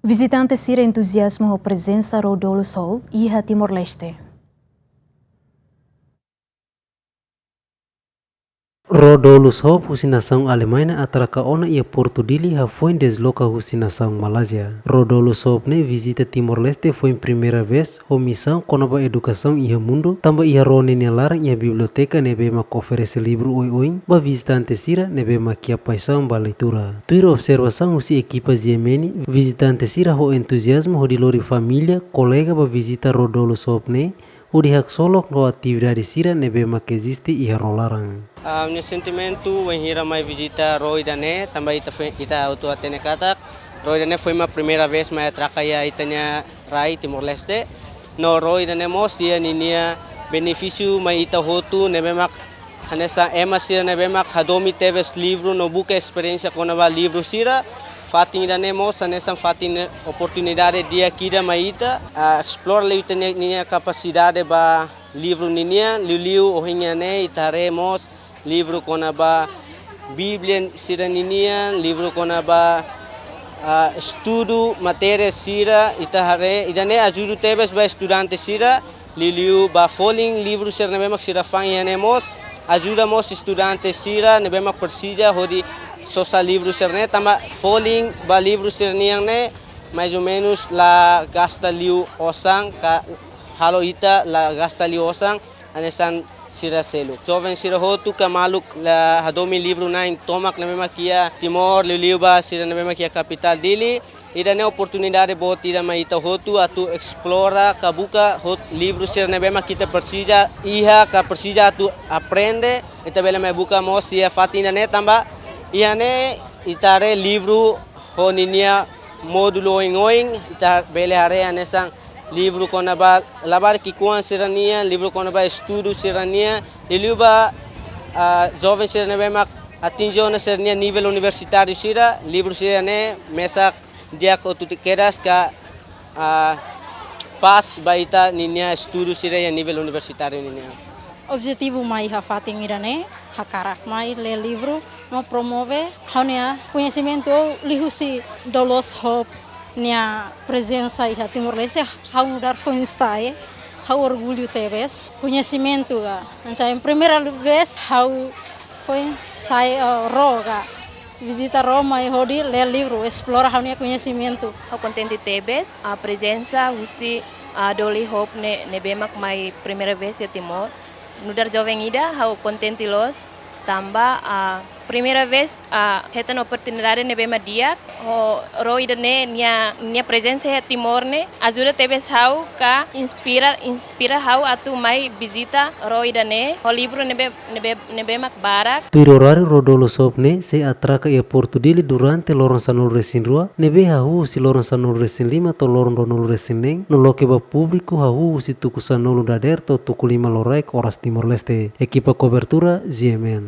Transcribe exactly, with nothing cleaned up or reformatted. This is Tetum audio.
Vizitante sira entuziazmu ho prezensa Rodolus Hope iha Timor-Leste. Rodolus Hope husi nasaun Alemaña atraka ona iha Portu Dili hafoin desloka husi nasaun Malázia. Rodolus Hope ne'e vizita Timor-Leste foin primeira vez ho misaun kona-ba edukasaun iha mundu, tanba iha ró ninia laran iha biblioteka ne'ebé mak oferese livru oioin ba vizitante sira ne'ebé mak iha paixaun ba leitura. Tuir observasaun husi ekipa G M N, vizitante sira ho entuziazmu hodi lori família, kolega ba vizita Rodolus Hope ne'e, hodi haksolok ho atividade sira ne'ebé mak eziste iha ró laran. Ah, ha'u-nia sentimentu wainhira mai vizita ró ida-ne'e, tanba ita fe-, ita hotu hatene katak ró ida-ne'e foin mak primeira vez mai atraka iha ita-nia rai Timor-Leste. No ró ida-ne'e mós iha ninia benefísiu mai ita hotu ne'ebé mak hanesan ema sira ne'ebé mak hadomi tebes livru no buka esperiénsia kona-ba livru sira. Fatin ida-ne'e mós hanesan fatin ne'e oportunidade di'ak ida mai ita, ah, esplora liu ita-nia, ninia kapasidade ba livru ninian, liuliu ohin ne'e ita haree mós livru kona-ba Bíblia sira ninian, livru kona-ba, ah, estudu matéria sira, ita haree, ida-ne'e ajuda tebes ba estudante sira, liuliu ba folin livru sira ne'ebé mak sira fa'an iha ne'e mós, ajuda mós estudante sira ne'ebé mak presiza hodi sosa livru sira-ne'e, tanba folin ba livru sira-nian ne'e, mais ou menus la gasta liu osan, ka halo ita la gasta liu osan, hanesan sira seluk. Joven sira hotu ka maluk la hadomi livru na'in tomak ne'ebé mak iha Timor, liuliu ba sira ne'ebé mak iha kapitál Dili. Ida-ne'e oportunidade boot ida mai ita hotu atu esplora ka buka hotu livru sira ne'ebé mak ita presiza iha ka presiza atu aprende. Ita bele mai buka mós iha fatin ida-ne'e tanba iha ne'e ita haree livru ho ninia módulu oioin, ita bele haree hanesan livru kona-ba labarik ki'ikoan sira-nian, livru kona-ba estudu sira-nian, liuliu ba, ah, joven sira ne'ebé mak atinje ona sira-nia nivel universitáriu sira, livru sira-ne'e mesak di'ak hotu kedas ka, ah, pas ba ita ninia estudu sira iha nivel universitáriu ninian. Objetivu mai iha fatin ida-ne'e, hakarak mai lee livru, no promove ha'u-nia koñesimentu liuhusi Dolus Hope nia prezensa iha Timor-Leste, ha'u nu'udar foin-sa'e, ha'u orgullu tebes. Koñesimentu ka, hanesan primeira vez ha'u foin-sa'e, eh, ró ka, vizita ró mai hodi lee livru, esplora ha'u-nia koñesimentu. Ha'u kontente tebes, ah, prezensa husi, ah, Dolus Hope ne'e, ne'ebé mak mai primeira vez iha Timor. Nu'udar joven ida, ha'u kontente loos, tanba, ah, primeira vez, ah, hetan oportunidade ne'ebé mak di'ak, ho ró ida-ne'e nia, nia prezensa iha Timor ne'e, ajuda tebes ha'u ka inspira, inspira ha'u atu mai vizita ró ida-ne'e, ho livru ne'ebé, ne'ebé, ne'ebé mak barak. Tuir oráriu Rodolus Hope ne'e sei atraka iha Portu Dili durante loron sanulu-resin-rua, ne'ebé hahú husi loron sanulu-resin-lima to'o loron ruanulu-resin-neen, no loke ba públiku hahú husi tuku sanulu dadeer to'o tuku lima loraik oras Timor-Leste. Ekipa kobertura, G M N.